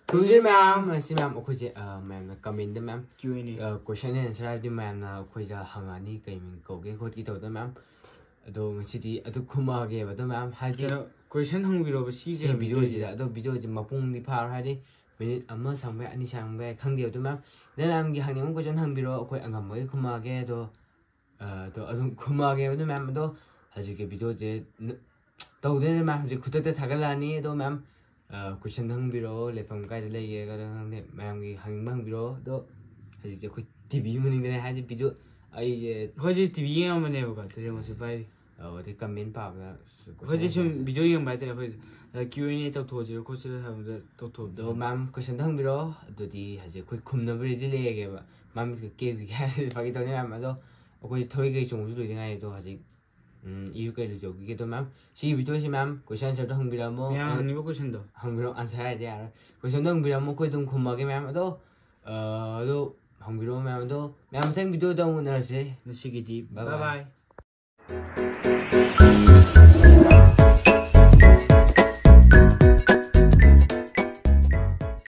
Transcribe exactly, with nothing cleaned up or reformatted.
ꯈꯨꯔꯨꯝꯖꯔꯤ ꯃꯌꯥꯝ꯫ ꯉꯁꯤ ꯃꯌꯥꯝ ꯑꯩꯈꯣꯏꯁꯦ ꯑ, ꯃꯌꯥꯝꯅ ꯀꯃꯦꯟꯗ ꯃꯌꯥꯝ Q and A question answer ꯍꯥꯏꯕꯗꯤ ꯃꯌꯥꯝꯅ ꯑꯩꯈꯣꯏꯗ ꯍꯪꯉꯛꯑꯅꯤ, ꯀꯩ ꯃꯤꯡ ꯀꯧꯒꯦ ꯈꯣꯠꯀꯦ ꯇꯧꯗꯅ ꯃꯌꯥꯝ꯫ ꯑꯗꯣ ꯉꯁꯤꯗꯤ ꯑꯗꯨ ꯈꯨꯝꯃꯛꯑꯒꯦꯕ ꯑꯗꯣ ꯃꯌꯥꯝ, ꯍꯥꯏꯗꯤ ꯀꯩꯅꯣ ꯀꯣꯏꯁꯟ ꯍꯪꯕꯤꯔꯣꯕ ꯁꯤ ꯁꯤ ꯚꯤꯗꯤꯑꯣꯁꯤꯗ꯫ ꯑꯗꯣ ꯚꯤꯗꯤꯑꯣꯁꯦ ꯃꯄꯨꯡꯗꯤ ꯐꯥꯔꯣꯏ, ꯍꯥꯏꯗꯤ ꯃꯤꯅꯤꯠ ꯑꯃ ꯁꯥꯡꯕ ꯌꯥꯏ, ꯑꯅꯤ ꯁꯥꯡꯕ ꯌꯥꯏ, ꯈꯪꯗꯦꯕ ꯑꯗꯨ ꯃꯌꯥꯝ꯫ ꯅꯪ ꯃꯌꯥꯝꯒꯤ ꯍꯪꯅꯤꯡꯕ ꯀꯣꯏꯁꯟ ꯍꯪꯕꯤꯔꯣ, ꯑꯩꯈꯣꯏ ꯑꯉꯝꯕꯒꯤ ꯈꯨꯝꯃꯛꯑꯒꯦ꯫ ꯑꯗꯣ ꯑ, ꯑꯗꯣ ꯑꯗꯨꯝ ꯈꯨꯝꯃꯛꯑꯒꯦꯕ ꯑꯗꯨ ꯃꯌꯥꯝ꯫ ꯑꯗꯣ ꯍꯧꯖꯤꯛꯀꯤ ꯚꯤꯗꯤꯑꯣꯁꯦ ꯇꯧꯗꯣꯏꯅꯦ ꯃꯌꯥꯝ, ꯍꯧꯖꯤꯛ ꯈꯨꯗꯛꯇ ꯊꯥꯒꯠꯂꯛꯑꯅꯤ꯫ ꯑꯗꯣ ꯃꯌꯥꯝ ꯀꯣꯏꯁꯟ ꯍꯪꯕꯤꯔꯛꯑꯣ, ꯂꯩꯐꯝ ꯀꯥꯏꯗ ꯂꯩꯒꯦ ꯀꯥꯏꯗ ꯈꯪꯗꯦ, ꯃꯌꯥꯝꯒꯤ ꯍꯪꯅꯤꯡꯕ ꯍꯪꯕꯤꯔꯛꯑꯣ꯫ ꯑꯗꯣ ꯍꯧꯖꯤꯛꯁꯦ ꯑꯩꯈꯣꯏ ꯇꯤꯚꯤ ꯃꯅꯤꯡꯗꯅꯦ, ꯍꯥꯏꯗꯤ ꯚꯤꯗꯤꯑꯣ ꯑꯩꯁꯦ ꯑꯩꯈꯣꯏꯁꯦ ꯇꯤꯚꯤ ꯌꯦꯡꯉꯝꯕꯅꯦꯕꯀꯣ, ꯇꯦꯖꯦꯃꯣꯁꯤ ꯄꯥꯏꯔꯤ꯫ ꯑꯗꯩ ꯀꯃꯦꯟ ꯄꯥꯕꯗ ꯑꯩꯈꯣꯏꯁꯦ ꯁꯨꯝ ꯚꯤꯗꯤꯑꯣ ꯌꯦꯡꯕ ꯍꯥꯏꯇꯥꯔꯦ, ꯑꯩꯈꯣꯏ Q and A ꯇꯧꯊꯣꯛꯑꯁꯤꯔ ꯈꯣꯠꯁꯤꯔ ꯍꯥꯏꯕꯗ ꯇꯧꯊꯣꯛꯑꯕꯗꯣ꯫ ꯑꯗꯣ ꯃꯌꯥꯝ ꯀꯣꯏꯁꯟꯗꯣ ꯍꯪꯕꯤꯔꯛꯑꯣ꯫ ꯑꯗꯨꯗꯤ ꯍꯧꯖꯤꯛ ꯑꯩꯈꯣꯏ ꯈꯨꯝꯅꯕ ꯔꯦꯗꯤ ꯂꯩꯔꯒꯦꯕ꯫ ꯃꯌꯥꯝ ꯀꯦꯕꯤꯒꯦ ꯍꯥꯏꯔꯗꯤ ꯐꯥꯒꯤ ꯇꯧꯅꯤ ꯃꯌꯥꯝ꯫ ꯑꯗꯣ ꯑꯩꯈꯣꯏ ꯊꯧꯔꯤ ꯀꯩ ꯆꯣꯡꯕꯁꯨ ꯂꯣꯏꯗ ꯉꯥꯏꯔꯤ꯫ ꯑꯗꯣ ꯍꯧꯖꯤꯛ ꯎꯝ, ꯏꯔꯨ ꯀꯩ ꯂꯨꯖꯧꯈꯤꯒꯦ꯫ ꯑꯗꯣ ꯃꯌꯥꯝ ꯁꯤꯒꯤ ꯚꯤꯗꯤꯑꯣꯁꯤ ꯃꯌꯥꯝ ꯀꯣꯏꯁꯟ ꯑꯟꯁꯔꯗꯣ ꯍꯪꯕꯤꯔꯛꯑꯃꯣ꯫ ꯃꯌꯥꯝ ꯑ, ꯍꯪꯅꯤꯡꯕ ꯀꯣꯏꯁꯟꯗꯣ ꯍꯪꯕꯤꯔꯛꯑꯣ, ꯑꯟꯁꯔ ꯍꯥꯏꯗꯤ ꯌꯥꯔꯣꯏ꯫ ꯀꯣꯏꯁꯟꯗꯣ ꯍꯪꯕꯤꯔꯛꯑꯃꯣ, ꯑꯩꯈꯣꯏ ꯑꯗꯨꯝ ꯈꯨꯝꯃꯒꯦ ꯃꯌꯥꯝ꯫ ꯑꯗꯣ ꯑ, ꯑꯗꯣ ꯍꯪꯕꯤꯔꯛꯑꯣ ꯃꯌꯥꯝ꯫ ꯑꯗꯣ ꯃꯌꯥꯝ ꯃꯊꯪ ꯚꯤꯗꯤꯑꯣꯗ ꯑꯃꯨꯛ ꯎꯅꯔꯁꯦ꯫ ꯉꯁꯤꯒꯤꯗꯤ Bye bye bye. bye꯫